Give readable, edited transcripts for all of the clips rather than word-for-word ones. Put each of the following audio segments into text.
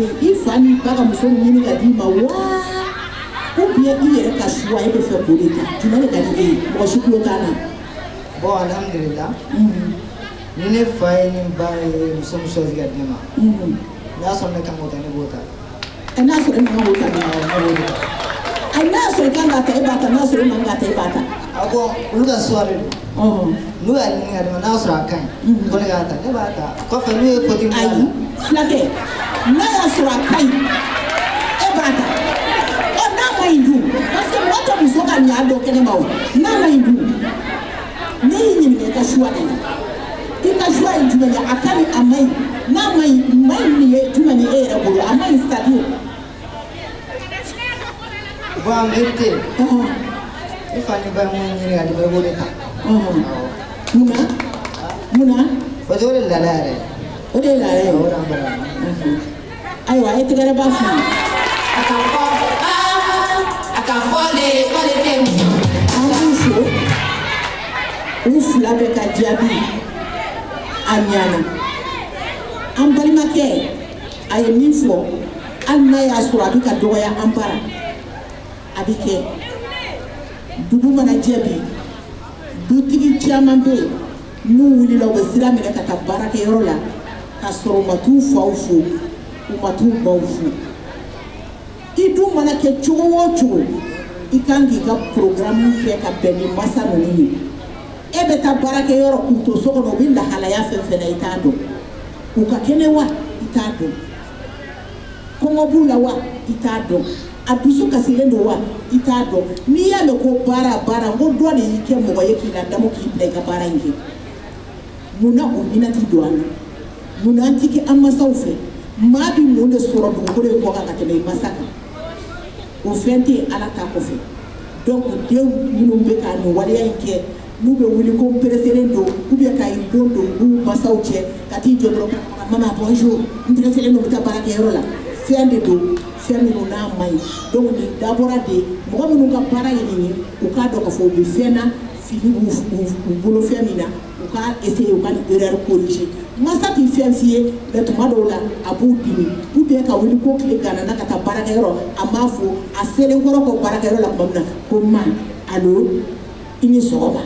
den, i fa n'i ba ka muso ɲini ka d'i ma wa, ou bien i yɛrɛ ka choix, e bɛ fɛ k'o de ta? Jumɛn de ka di e ye? Mɔgɔ si tulo t'an na. Bon, alhamdulillah, ni ne fa ye ni ba ye muso min choisi ka di ne ma, n'a sɔrɔ ne kan k'o ta, ne b'o ta. Ɛ, n'a sɔrɔ e man kan k'o ta dun? Awɔ, ne b'o de ta. Ayi, n'a sɔrɔ i kan k'a ta, e b'a ta. N'a sɔrɔ e man kan k'a ta, e b'a ta. A ko olu ka choix de don. N'u y'a ɲini ka di ne ma, n'a sɔrɔ a ka ɲi ko ne k'a ta, ne b'a ta. Kɔfɛ, n'u ye faute min k'a la. Ayi, fulakɛ, n'a y'a sɔrɔ a ka ɲi, e b'a ta. Ɔ, n'a ma ɲi dun? Parce que mɔgɔ tɛ muso ka ɲa dɔn kɛnɛ ma o. N'a ma ɲi dun? Ne y'i ɲininka i ka choix de la. I ka choix ye jumɛn ye? A ka ɲi, a ma ɲi? N'a ma ɲi, ma ɲi nin ye jumɛn ye e yɛrɛ bolo? A ma ɲi, c'est à dire? Bon, en vérité, i fa ni ba ye mun ɲini ka di ma, i b'o de ta. Munna, munna? Parce que o de ye laada yɛrɛ ye. O de ye laada ye. O de y'an bara. Ayiwa, e tɛgɛrɛ b'a f'i ye. A ka fɔ aa, a ka fɔ de k'ale tɛ muso. An b'u fo, u fila bɛɛ ka jaabi a ɲana. An balimakɛ, a ye min fɔ, hali n'a y'a sɔrɔ a bɛ ka dɔgɔya an bara, a bɛ kɛ. Dugu mana jɛ bi, dutigi caman bɛ yen, n'u wulila, u bɛ sira minɛ ka taa baarakɛyɔrɔ la k'a sɔrɔ u ma t'u faw fo, u ma t'u baw fo. I dun mana kɛ cogo o cogo, i kan k'i ka programme kɛ ka bɛn ni masa ninnu ye. E bɛ taa baarakɛyɔrɔ, k'u to so kɔnɔ, u bɛ lahalaya fɛn fɛn na, i t'a dɔn. U ka kɛnɛ wa, i t'a dɔn. Kɔngɔ b'u la wa, i t'a dɔn. A dusu kasilen don wa, i t'a dɔn. N'i y'a mɛn ko baara, baara, n ko dɔ de y'i kɛ mɔgɔ ye k'i ladamu, k'i bila i ka baara in kɛ. Munna o hinɛ ti don an na? Munna an ti kɛ an masaw fɛ? Maa bi mun de sɔrɔ dugukolo in kɔ kan ka tɛmɛ i masa kan? O fɛn tɛ yen Ala ta kɔfɛ. Donc denw minnu bɛ ka nin waleya in kɛ, n'u bɛ wuli ko n pereselen don, ou bien ka rideau don u masaw cɛ, ka t'i jɔ dɔrɔn, "Maman, bonjour, n pereselen don, n bɛ taa baarakɛyɔrɔ la", fɛn de don, fɛn minnu n'a ma ɲi. Donc nin dabɔra de mɔgɔ minnu ka baara ye nin ye, u k'a dɔn k'a fɔ u bɛ fɛn na, fili b'u bolo fɛn min na, u k'a essayer u ka nin erreur corriger. Masa tɛ fɛn f'i ye, mais tuma dɔw la a b'u dimi, ou bien ka wuli ko tile ganana ka taa baarakɛyɔrɔ, a m'a fo. A selen kɔrɔ kɔ baarakɛyɔrɔ la tuma min na, ko "Ma, allo, i ni sɔgɔma,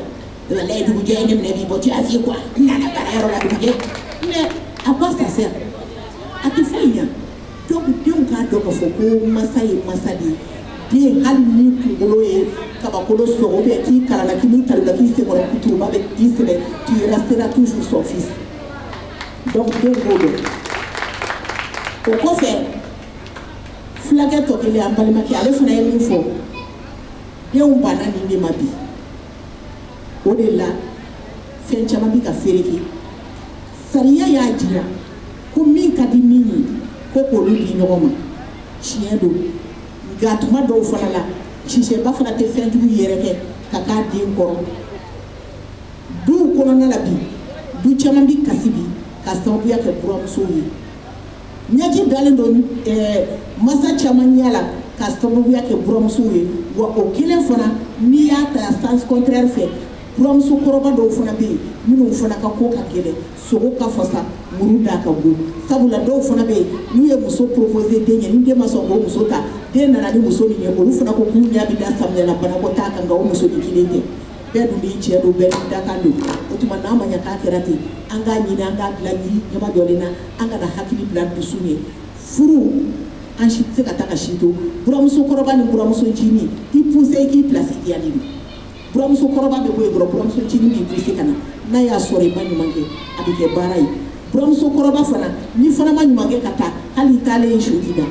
walayi dugujɛ ye ne minɛ bi. Bon, tu as vu quoi, n nana baarayɔrɔ la, dugujɛ." Mais à quoi ça sert? A tɛ foyi ɲa. Donc denw k'a dɔn k'a fɔ ko masa ye masa de ye. Den, hali ni kunkolo ye kabakolo sɔgɔ, ou bien k'i kalanna, k'i n'i kalila, k'i senkɔrɔ kuturuba bɛ k'i sɛbɛ, tu resteras toujours son fils. Donc denw b'o dɔn. O kɔfɛ, fulakɛ tɔ kelen, an balimakɛ, ale fana ye min fɔ, denw banna nin de ma bi. O de la fɛn caman bɛ ka fereke. Sariya y'a jira ko min ka di min ye, ko k'olu di ɲɔgɔn ma, tiɲɛ don. Nka tuma dɔw fana la, sisɛba fana tɛ fɛn jugu yɛrɛ kɛ ka k'a den kɔrɔ. Duw kɔnɔna la bi, du caman bi kasi bi ka sababuya kɛ buramusow ye. Ɲɛji dalen don masa caman ɲɛ la ka sababuya kɛ buramusow ye. Wa o kelen fana, n'i y'a ta sens contraire fɛ, buramuso kɔrɔba dɔw fana bɛ yen minnu fana ka ko ka gɛlɛn, sogo ka fasa, muru da ka go. Sabula dɔw fana bɛ yen, n'u ye muso proposer den ye, ni den ma sɔn k'o muso ta, den nana ni muso min ye, olu fana ko k'u ɲɛ bɛ da samiyɛla banakɔ t'a kan, nka o muso ni kelen tɛ. Bɛɛ dun b'i cɛ don, bɛɛ n'i dakan don. O tuma n'a ma ɲɛ k'a kɛra ten, an k'a ɲini an k'a dilan yiri ɲɛma jɔlen na, an kana hakili bila dusu ɲɛ. Furu, an si tɛ se ka taa ka si to. Buramuso kɔrɔba ni buramuso ncinin, i poussé i k'i place diyali don. Buramuso kɔrɔba bɛ bɔ yen dɔrɔn, buramuso ncinin b'i poussé ka na. N'a y'a sɔrɔ i ma ɲuman kɛ, a bɛ kɛ baara ye. Buramuso kɔrɔba fana, n'i fana ma ɲuman kɛ ka taa, hali i taalen su ti da.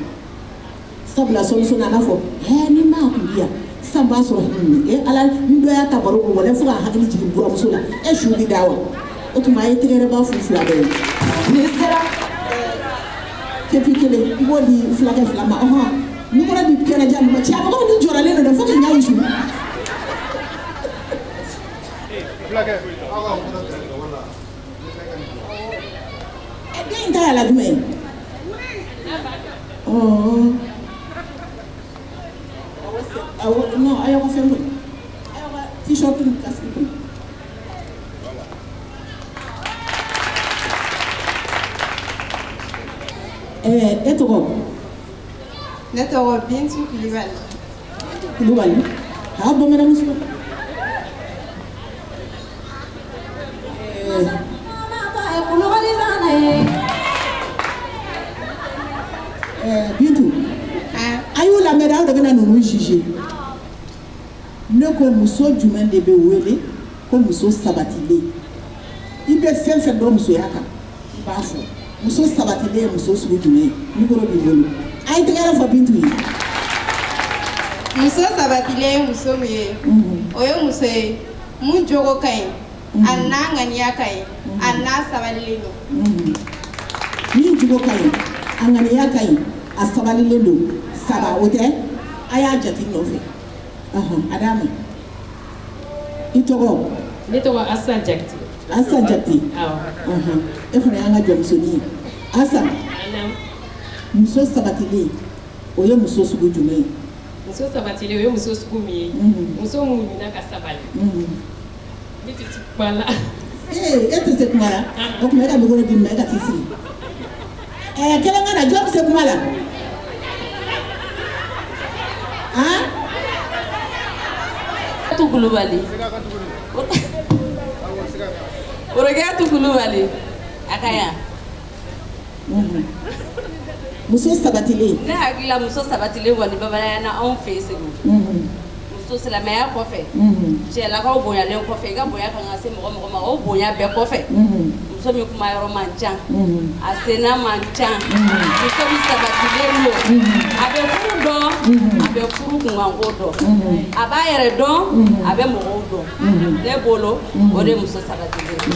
Sabula sɔmiso nana fɔ ɛɛ ni maa kun bi yan sisan, b'a sɔrɔ e Ala ni dɔ y'a ta baro ko wala fo k'a hakili jigin buramuso la, e su bi da wa? O tuma a ye tɛgɛrɛba fu fila bɛɛ ye. Ni sera. Képi kelen, i b'o di fulakɛ fila ma. Ɔhɔn, micro di kɛnɛja ma. Cɛ, a mɔgɔ min jɔrɔlen don dɛ, fo k'i ɲɛ wusu. Ɛ, den in ta y'a la jumɛn ye? Ɔɔ, awɔ, non, a y'aw ka fɛn kɔni, a y'aw ka t-shirt ni casque kɔni. E tɔgɔ? Ne tɔgɔ Bintu Kulibali. Kulubali, ha, bamananmuso. Kulubali zana ye. Bintu, a y'u lamɛn dɛ, aw de bɛna ninnu juger. Ne ko muso jumɛn de bɛ wele ko muso sabatilen? I bɛ fɛn fɛn dɔn musoya kan, i b'a fɔ. Muso sabatilen ye muso sugu jumɛn ye? Micro b'i bolo. A ye tɛgɛrɛ fɔ Bintu ye. Muso sabatilen ye muso min ye, o ye muso ye mun jogo ka ɲi, a n'a ŋaniya ka ɲi, a n'a sabalilen don. Min jogo ka ɲi, a ŋaniya ka ɲi, a sabalilen don. Saba o tɛ? A y'a jate nɔfɛ. A d'a ma. I tɔgɔ? Ne tɔgɔ Asan Jakite. Asan Jakite. Awɔ. E fana y'an ka jɔnmusonin ye. Asan, muso sabatilen, o ye muso sugu jumɛn ye? Muso sabatilen, o ye muso sugu min ye, muso mun ɲinna ka sabali. Ne tɛ se kuma la. Ee, e tɛ se kuma la? O tuma e ka micro di ma, e ka t'i sigi. Kelen ka na, jɔn bɛ se kuma la? Han? Tu Kulubali. Orokiyatu Kulubali. A ka yan. Muso sabatilen. Ne hakili la, muso sabatilen kɔni, bamananya na, anw fɛ yen Segu. Muso silamɛya kɔfɛ, cɛlakaw bonyalen kɔfɛ, i ka bonya kan ka se mɔgɔ mɔgɔ ma, o bonya bɛɛ kɔfɛ, muso min kuma yɔrɔ man ca, a senna man ca, muso min sabatilen don, a bɛ furu dɔn, a bɛ furu kunkanko dɔn, a b'a yɛrɛ dɔn, a bɛ mɔgɔw dɔn, ne bolo o de ye muso sabatilen ye.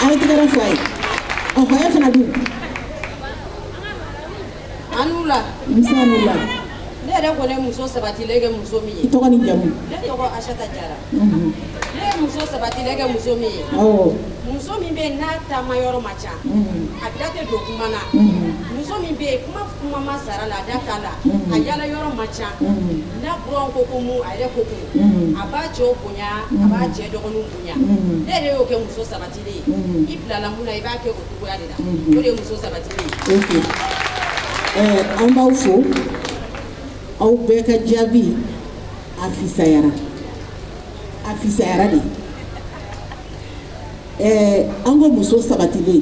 A ye tɛgɛrɛ fɔ a ye. Ɔhɔ, e fana dun? An n'u la. Musa n'u la. Ne yɛrɛ kɔni ye muso sabatilen kɛ muso min ye. I tɔgɔ ni jamu? Ne tɔgɔ Asata Jara. Ne ye muso sabatilen kɛ muso min ye. Muso min bɛ yen n'a taama yɔrɔ ma ca. A da tɛ don kuma na. Muso min bɛ yen, kuma kuma ma sara la, a da t'a la. A yala yɔrɔ ma ca. N'a buranw ko ko mun, a yɛrɛ ko kun. A b'a cɛw bonya, a b'a cɛ dɔgɔninw bonya. Ne yɛrɛ y'o kɛ muso sabatilen ye. I bilala mun na, i b'a kɛ o cogoya de la. O de ye muso sabatilen ye. Ok. An b'aw fo. Aw bɛɛ ka jaabi a fisayara, a fisayara de. An ko muso sabatilen,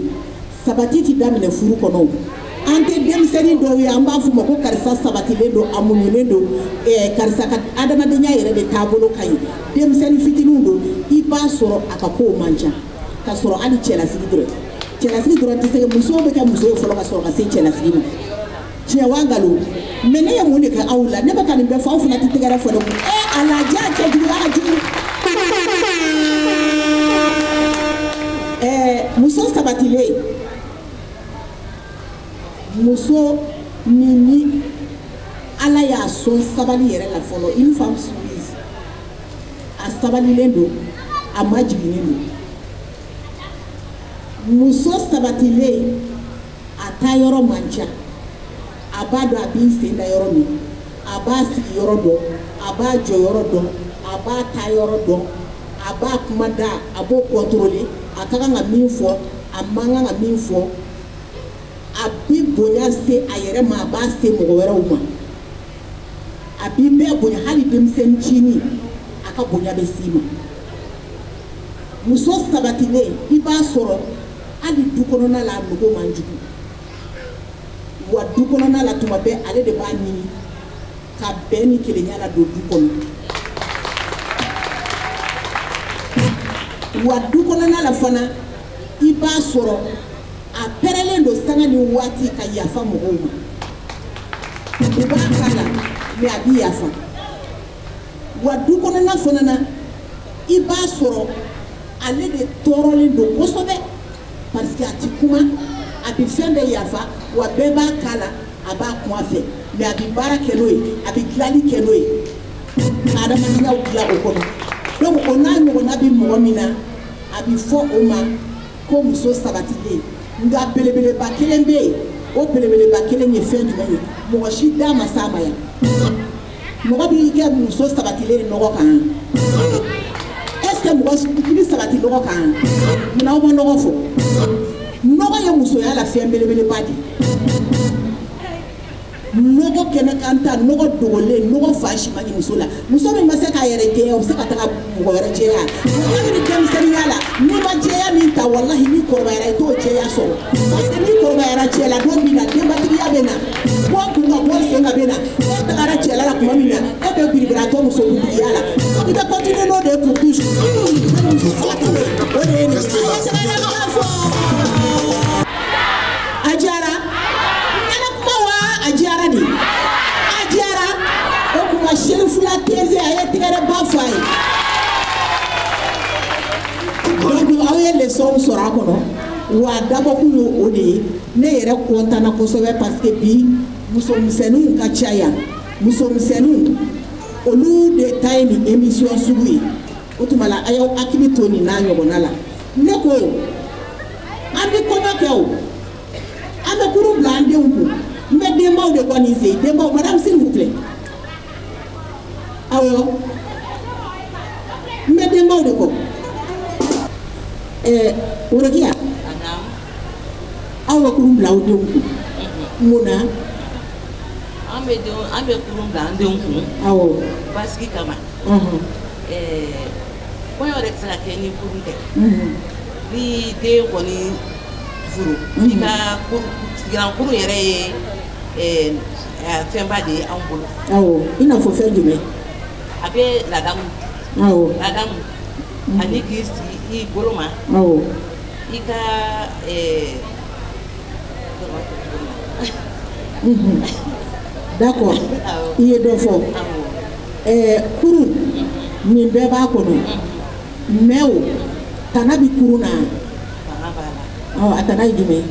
sabati ti daminɛ furu kɔnɔ o. An tɛ denmisɛnnin dɔw ye, an b'a f'u ma ko karisa sabatilen don, a muɲunen don, karisa ka adamadenya yɛrɛ de taabolo ka ɲi. Denmisɛnnin fitininw don, i b'a sɔrɔ a ka kow man ca, ka sɔrɔ hali cɛlasigi dɔrɔn, cɛlasigi dɔrɔn tɛ se. Musow bɛ kɛ muso ye fɔlɔ ka sɔrɔ ka se cɛlasigi ma. Tiɲɛ wa nkalon? Mais ne ye mun de kɛ aw la? Ne bɛ ka nin bɛɛ fɔ, aw fana tɛ tɛgɛrɛ fɔ ne kun. Ala ja, cɛjuguya ka jugu. Muso sabatilen, muso min ni Ala y'a sɔn sabali yɛrɛ la fɔlɔ, une femme soumise, a sabalilen don, a majiginnen don. Muso sabatilen, a taa yɔrɔ man ca, a b'a dɔn a b'i sen da yɔrɔ min, a b'a sigi yɔrɔ dɔn, a b'a jɔ yɔrɔ dɔn, a b'a taa yɔrɔ dɔn, a b'a kuma da, a b'o contrôler, a ka kan ka min fɔ, a man kan ka min fɔ. A bi bonya se a yɛrɛ ma, a b'a se mɔgɔ wɛrɛw ma, a bi bɛɛ bonya, hali denmisɛnnin cinin, a ka bonya bɛ s'i ma. Muso sabatilen, i b'a sɔrɔ hali du kɔnɔna la, a nogo man jugu wa. Du kɔnɔna la, tuma bɛɛ ale de b'a ɲini ka bɛn ni kelenya la don du kɔnɔ. Wa du kɔnɔna la fana, i b'a sɔrɔ a pɛrɛlen don sanga ni waati ka yafa mɔgɔw ma. U b'a k'a la, mais a b'i yafa. Wa du kɔnɔna fana na, i b'a sɔrɔ ale de tɔɔrɔlen don kosɛbɛ, parce que a ti kuma, a bɛ fɛn bɛɛ yafa, wa bɛɛ b'a k'a la, a b'a kun a fɛ, mais a bɛ baara kɛ n'o ye, a bɛ dilanli kɛ n'o ye, ka adamadenyaw dilan o kɔnɔ. Donc o n'a ɲɔgɔnna bɛ mɔgɔ min na, a bɛ fɔ o ma ko muso sabatilen. Nka belebeleba kelen bɛ yen. O belebeleba kelen ye fɛn jumɛn ye? Mɔgɔ si da ma s'a ma yan. Mɔgɔ b'i kɛ muso sabatilen ye nɔgɔ kan? Est ce que mɔgɔ i bɛ sabati nɔgɔ kan? Munna aw ma nɔgɔ fɔ? Nɔgɔ ye musoya la fɛn belebeleba de ye. Nɔgɔ kɛnɛ kan ta, nɔgɔ dogolen, nɔgɔ fa si ma ɲi muso la. Muso min ma se k'a yɛrɛ jɛya, o bɛ se ka taga mɔgɔ wɛrɛ jɛya. Kabini denmisɛnninya la, n'i ma jɛya min ta, walahi n'i kɔrɔbayara i t'o jɛya sɔrɔ. Parce que n'i kɔrɔbayara cɛ la don min na, denbatigiya bɛ na, bɔ kun ka bɔ sen ka bɛ na. E tagara cɛla la tuma min na, e bɛ biribiratɔ musokuntigiya la. Donc i bɛ continuer n'o de ye pour toujours. O de ye nin ye. A diyara. Ɲɛna kuma wa a diyara de? A diyara. O tuma Serifula Teze a ye tɛgɛrɛba fɔ a ye. Donc aw ye leçon sɔrɔ a kɔnɔ wa a dabɔkun ye o de ye. Ne yɛrɛ content na kosɛbɛ parce que bi musomisɛnninw ka ca yan. Musomisɛnninw olu de ta ye nin émission sugu ye. O tuma la a y'aw hakili to nin n'a ɲɔgɔnna la. Ne ko an bɛ kɔɲɔ kɛ o, an bɛ kurun bila an denw kun. N bɛ denbaw de kɔ nin sen, denbaw, madame s'il vous plaît. Awɔ, n bɛ denbaw de kɔ. Ɛɛ Worokiya, aw bɛ kurun bila aw denw kun mun na? An bɛ kurun bila an denw kun. Basigi kama. Kɔɲɔ yɛrɛ tɛ se ka kɛ ni kurun tɛ. Ni den kɔni furu, i ka sigilan kurun yɛrɛ ye fɛnba de ye anw bolo. Awɔ, i n'a fɔ fɛn jumɛn? A bɛ ladamu. Ladamu ani k'i sigi i bolo ma. I ka D'accord, i ye dɔ fɔ. Kurun nin bɛɛ b'a kɔnɔ, mais o tana bɛ kurun na. Tana b'a la. Ɔ, a tana ye jumɛn ye?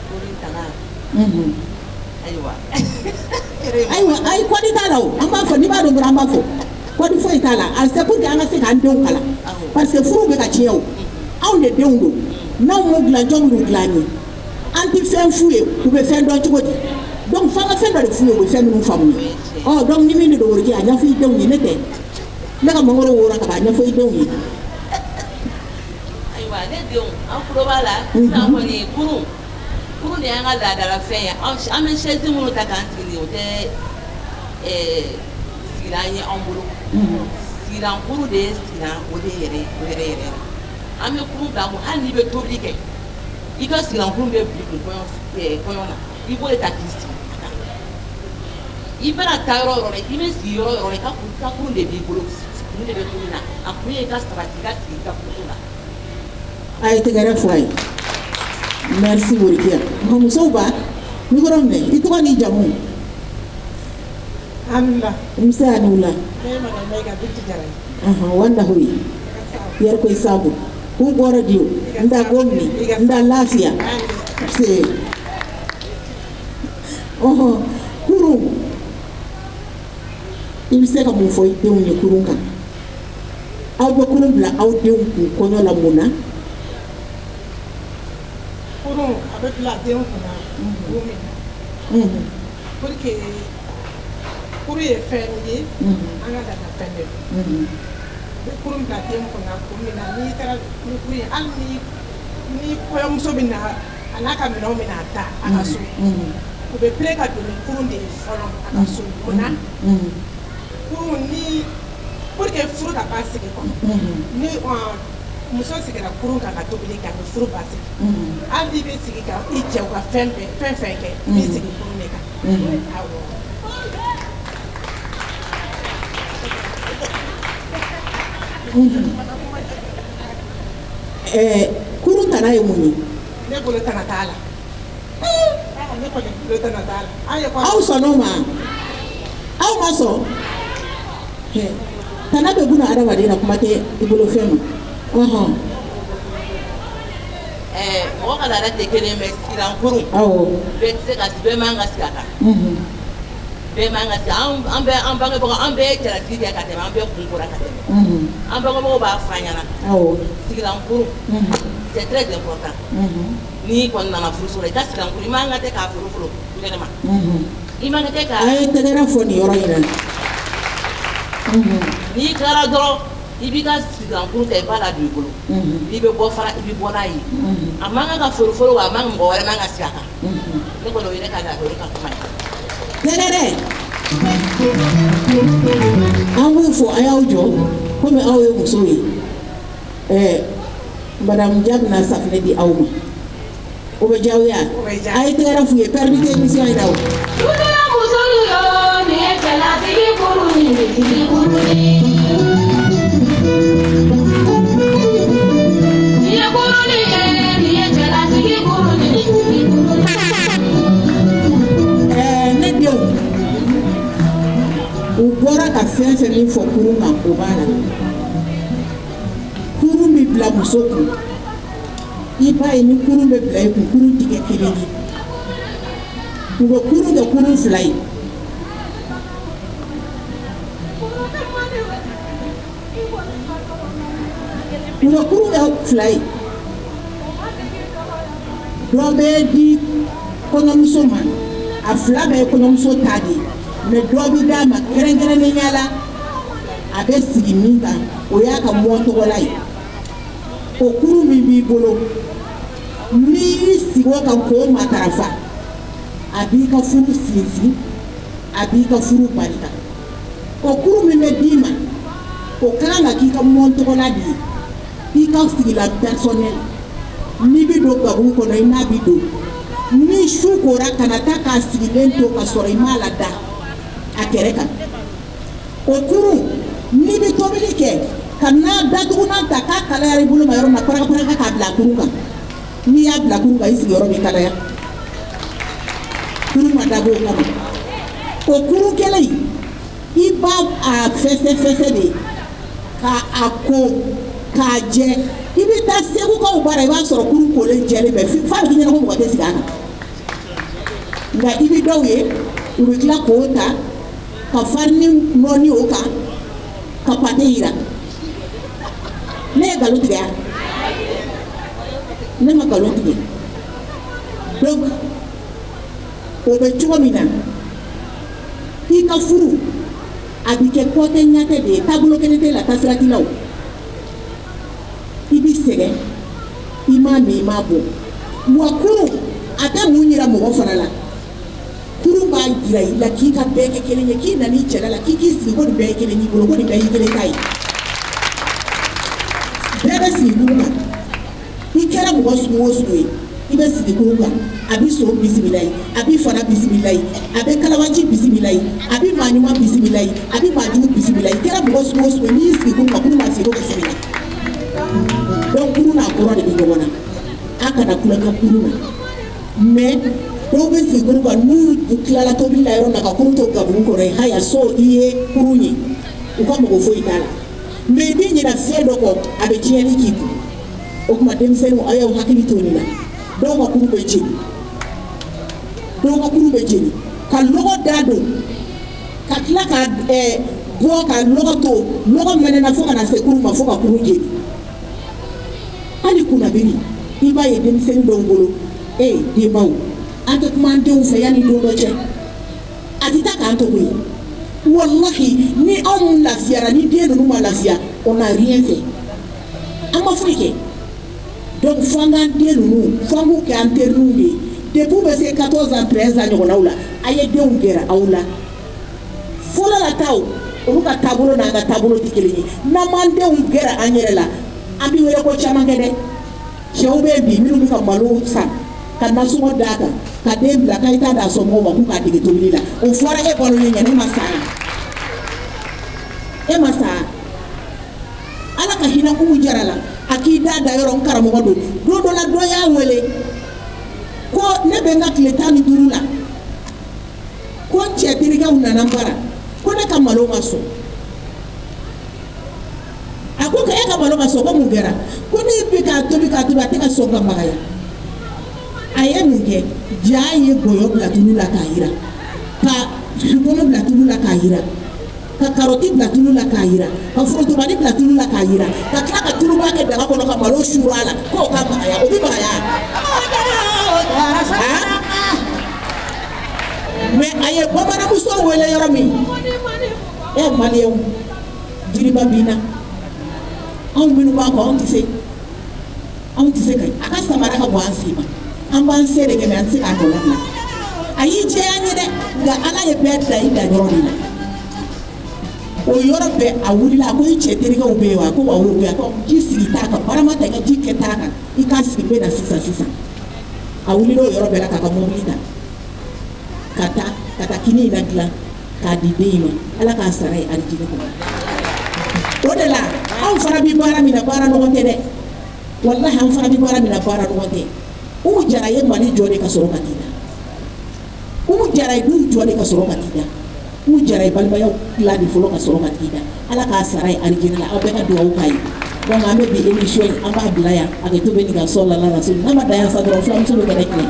Kurun tana. Ayiwa. Ayiwa, ayi, kɔdi t'a la o. An b'a fɔ, n'i b'a dɔn dɔrɔn an b'a fɔ. Kɔdi foyi t'a la. A c'est pour que an ka se k'an denw kalan. Parce que furu bɛ ka tiɲɛ o. Anw de denw don. N'anw m'u dilan, jɔn b'u dilan an ye? An tɛ fɛn f'u ye, u bɛ fɛn dɔn cogo di? Donc f'an ka fɛn dɔ de f'u ye, u bɛ fɛn minnu faamuya. Ɔ donc ni min de don Worokiya, a ɲɛfɔ i denw ye, ne tɛ. Ne ka mangoro wora ka ban, a ɲɛfɔ i denw ye. Ayiwa, ne denw, an tulo b'a la sisan kɔni. Kurun, kurun de y'an ka laadala fɛn ye. An bɛ chaise minnu ta k'an sigi nin, o tɛ sigilan ye anw bolo. Sigilan kurun de ye sigilan o de yɛrɛ o yɛrɛ yɛrɛ. An bɛ kurun bila kun, hali n'i bɛ tobili kɛ, i ka sigilan kurun bɛ bila i kun kɔɲɔ na, i b'o de ta k'i sigi a kan. I mana taa yɔrɔ o yɔrɔ la, i bɛ sigi yɔrɔ o yɔrɔ la, i ka kurun de b'i bolo, kurun de bɛ tobi na. A kun ye i ka sabati, i ka sigi i ka kurun la. A ye tɛgɛrɛ fɔ a ye. Merci Worokiya. Musow ba micro minɛ, i tɔgɔ n'i jamu? Alhamdulillah. Nse, a ni wula. Ne ye madame Mayiga Bintu Jara ye. Wanda hoyi yɛrɛ koy sabu kun kɔrɔ diyo nda gomni nda lafiya se ɔhɔn. Kurun, i bɛ se ka mun fɔ i denw ye kurun kan? Aw bɛ kurun bila aw denw kun kɔɲɔ la mun na? Kurun a bɛ bila den kunna kun min na, pour que kurun ye fɛn ye, an ka laada fɛn de don. U bɛ kurun bila den kunna kun min na, n'i taara ni kurun ye, hali ni kɔɲɔmuso bɛ na, a n'a ka minɛnw bɛ na ta a ka so, u bɛ pere ka don ni kurun de ye fɔlɔ a ka so. Mun na? Kurun ni pour que furu ka basigi kɔnɔ, ni muso sigira kurun kan ka tobili kɛ, a bɛ furu basigi. Hali n'i bɛ sigi ka i cɛw ka fɛn bɛɛ, fɛn fɛn kɛ, i b'i sigi kurun de kan. Awɔ. Kurun tana ye mun ye? Ne bolo tana t'a la. Ne kɔni bolo tana t'a la. An ye Aw sɔnn'o ma? Aw ma sɔn? Tana bɛ buna adamaden na, kuma tɛ i bolo fɛn ma. Ɔhɔn. Mɔgɔ ka laada tɛ kelen ye, mais sigilan kurun, bɛɛ tɛ se ka bɛɛ man ka sigi a kan. Bɛɛ man ka sigi. An bɛɛ, an bangebagaw, an bɛɛ ye jalaki kɛ ka tɛmɛ, an bɛɛ kun kora ka tɛmɛ. An bangebagaw b'a fɔ an ɲɛna. Sigilan kurun, c'est très important. N'i kɔni nana furuso la, i ka sigilan kurun, i man ka tɛ k'a folofolo kɛnɛ ma. I man ka tɛ ka A ye tɛgɛrɛ fɔ nin yɔrɔ in na. N'i tilara dɔrɔn I b'i ka sigilankurun ta, i b'a ladon i bolo. N'i bɛ bɔ fana, i bɛ bɔ n'a ye. A man kan ka foroforo wa, a man mɔgɔ wɛrɛ man ka sigi a kan. Ne kɔni, o ye ne ka, o ye ne ka kuma ye. Tɛgɛrɛ, an b'u fo. A y'aw jɔ komi aw ye musow ye. Madame Dia bɛna safunɛ di aw ma, o bɛ diya aw ye wa? A ye tɛgɛrɛ f'u ye, perdu tɛ émission in na o. Dudula musolu yo, nin ye cɛlasigi kuru ni sigi kuru ye. Nin ye kuruni ye, nin ye cɛlasigi kuru ni sigi kuru ye. Ne denw, u bɔra ka fɛn fɛn min fɔ kurun kan, o b'a la. Kurun bɛ bila muso kun, i b'a ye ni kurun bɛ bila i kun, kurun ti kɛ kelen ye, u bɛ kurun kɛ kurun fila ye. U bɛ kurun kɛ fila ye, dɔ bɛ di kɔɲɔmuso ma, a fila bɛɛ ye kɔɲɔmuso ta de ye, mɛ dɔ bɛ d'a ma kɛrɛnkɛrɛnnenya la, a bɛ sigi min kan, o y'a ka mɔ tɔgɔla ye. O kurun min b'i bolo, n'i y'i sigi o kan k'o matarafa, a b'i ka furu sinsin, a b'i ka furu barika. O kurun min bɛ d'i ma, o ka kan ka k'i ka mɔ tɔgɔla de ye, i ka sigilan personnel. N'i bɛ don gabugu kɔnɔ, i n'a bɛ don. Ni su kora, kana taa k'a sigilen to ka sɔrɔ i m'a lada a kɛrɛ kan. O kurun, n'i bɛ tobili kɛ, ka na datugunan ta k'a kalayara i bolo ma yɔrɔ min na, paraka paraka k'a bila kurun kan. N'i y'a bila kurun kan, i sigiyɔrɔ bɛ kalaya. Kurun ma dabɔ o kama. O kurun kelen in, i b'a a fɛsɛ fɛsɛ de k'a a ko k'a jɛ. I bɛ taa Segukaw bara, i b'a sɔrɔ kurun kolen jɛlen bɛ, f'a bɛ k'i ɲɛna ko mɔgɔ tɛ sigi a kan. Nka i bɛ dɔw ye, u bɛ tila k'o ta ka farini nɔɔni o kan ka pate yira. Ne ye nkalon tigɛ wa? Ne ma nkalon tigɛ. Donc o bɛ cogo min na, i ka furu a bɛ kɛ kɔtɛ ɲatɛ de ye, taabolo kelen tɛ la, taasira t'i la. O i b'i sɛgɛn, i m'a min, i m'a bɔ. Wa kurun a tɛ mun yira mɔgɔ fana la? Kurun b'a jira i la k'i ka bɛɛ kɛ kelen ye, k'i nan'i cɛla la, k'i k'i sigi ko nin bɛɛ ye kelen y'i bolo, ko nin bɛɛ y'i kelen ta ye. Bɛɛ bɛ sigi kurun kan. I kɛra mɔgɔ sugu o sugu ye, i bɛ sigi kurun kan, a bɛ so bisimila ye, a bɛ fana bisimila ye, a bɛ kalabanci bisimila ye, a bɛ maa ɲuman bisimila ye, a bɛ maa jugu bisimila ye. I kɛra mɔgɔ sugu o sugu ye, n'i y'i sigi kurun kan, kurun b'a f'i ye ko bisimila. Donc kurun n'a kɔrɔ de bɛ ɲɔgɔn na. A kana tulonkɛ kurun na. Mais dɔw bɛ sigi kurun kan, n'u tilala tobili la yɔrɔ min na, ka kurun to gabugu kɔnɔ yen, haya so i ye kurun ye, u ka mɔgɔ foyi t'a la. Mais i bɛ ɲinɛ fɛn dɔ kɔ, a bɛ tiɲɛni k'i kun. O tuma denmisɛnninw, aw y'aw hakili to nin na. Dɔw ka kurun bɛ jeni, dɔw ka kurun bɛ jeni ka lɔgɔ da don, ka tila ka bɔ ka lɔgɔ to, lɔgɔ mɛnɛna fo ka na se kurun ma, fo ka kurun jeni. Hali kunnabiri, i b'a ye denmisɛnnin dɔw bolo. Ee denbaw, an tɛ kuma an denw fɛ yanni don dɔ cɛ, a tɛ taa k'an to koyi. Walahi, ni anw lafiyara, ni den ninnu ma lafiya, on n'a rien fait, an ma foyi kɛ. Donc f'an k'an den ninnu, f'an k'u kɛ an terininw de ye. Depuis u bɛ se 14 ans, 13 ans ɲɔgɔnnaw la, a ye denw gɛrɛ aw la. Fɔlɔ la taw, olu ka taabolo n'an ka taabolo tɛ kelen ye. N'an m'an denw gɛrɛ an yɛrɛ la, an bɛ wele ko caman kɛ dɛ. Cɛw bɛ yen bi minnu bɛ ka malo san ka nasɔngɔ d'a kan, ka den bila k'a ye taa d'a somɔgɔw ma k'u k'a dege tobili la. O fɔra e balolen ɲɛna, e ma sa, e ma sa. Ala ka hinɛ Umu Jara la, a k'i da da yɔrɔ n karamɔgɔ don. Don dɔ la, dɔ y'a wele ko ne bɛ n ka tile 15 la, ko n cɛ terikɛw nana n bara, ko ne ka malo ma sɔn. A ko e ka malo ma sɔn, ko mun kɛra? Ko ne bɛ k'a tobi k'a tobi, a tɛ ka sɔn ka magaya. A ye mun kɛ? Ja ye gɔyɔ bila tulu la k'a yira, ka supɔmu bila tulu la k'a yira, ka karɔti bila tulu la k'a yira, ka forontobani bila tulu la k'a yira, ka tila ka tuluba kɛ daga kɔnɔ ka malo suuru a la k'o ka magaya. O bɛ magaya? Mais a ye bamananmuso wele yɔrɔ min, e maliyɛnw, jiriba binna. Anw minnu b'a kɔ, anw tɛ se, anw tɛ se ka a ka samara ka bɔ an sen ma. An b'an se de kɛ, mɛ an tɛ se k'a nɔ labila. A y'i jɛya an ye dɛ, nka Ala ye bɛɛ da i da yɔrɔ de la. O yɔrɔ bɛɛ a wulila, a ko i cɛ terikɛw bɛ yen wa? A ko awɔ, u bɛ yen. A ko ji sigi t'a kan, barama ta, i ka ji kɛ t'a kan, i k'a sigi, n bɛ na sisan sisan. A wulila o yɔrɔ bɛɛ la k'a ka mobili ta ka taa kini in ladilan k'a di den in ma. Ala k'a sara ye alijinɛ kɔnɔ. O de la anw fana bɛ baara min na, baara nɔgɔn tɛ dɛ. Walahi, an fana bɛ baara min na, baara nɔgɔn tɛ. Umu Jara ye Mali jɔ de ka sɔrɔ ka t'i da. Umu Jara ye du jɔ de ka sɔrɔ ka t'i da. Umu Jara ye balimayaw tila de fɔlɔ ka sɔrɔ ka t'i da. Ala k'a sara ye alijinɛ la. Aw bɛɛ ka dugawu k'a ye. Donc an bɛ bi émission in, an b'a bila yan. A kɛ to bɛ nin ka sɔ la la rasul n'a ma da yan sa dɔrɔn, fulamuso bɛ kɛnɛ tiɲɛ.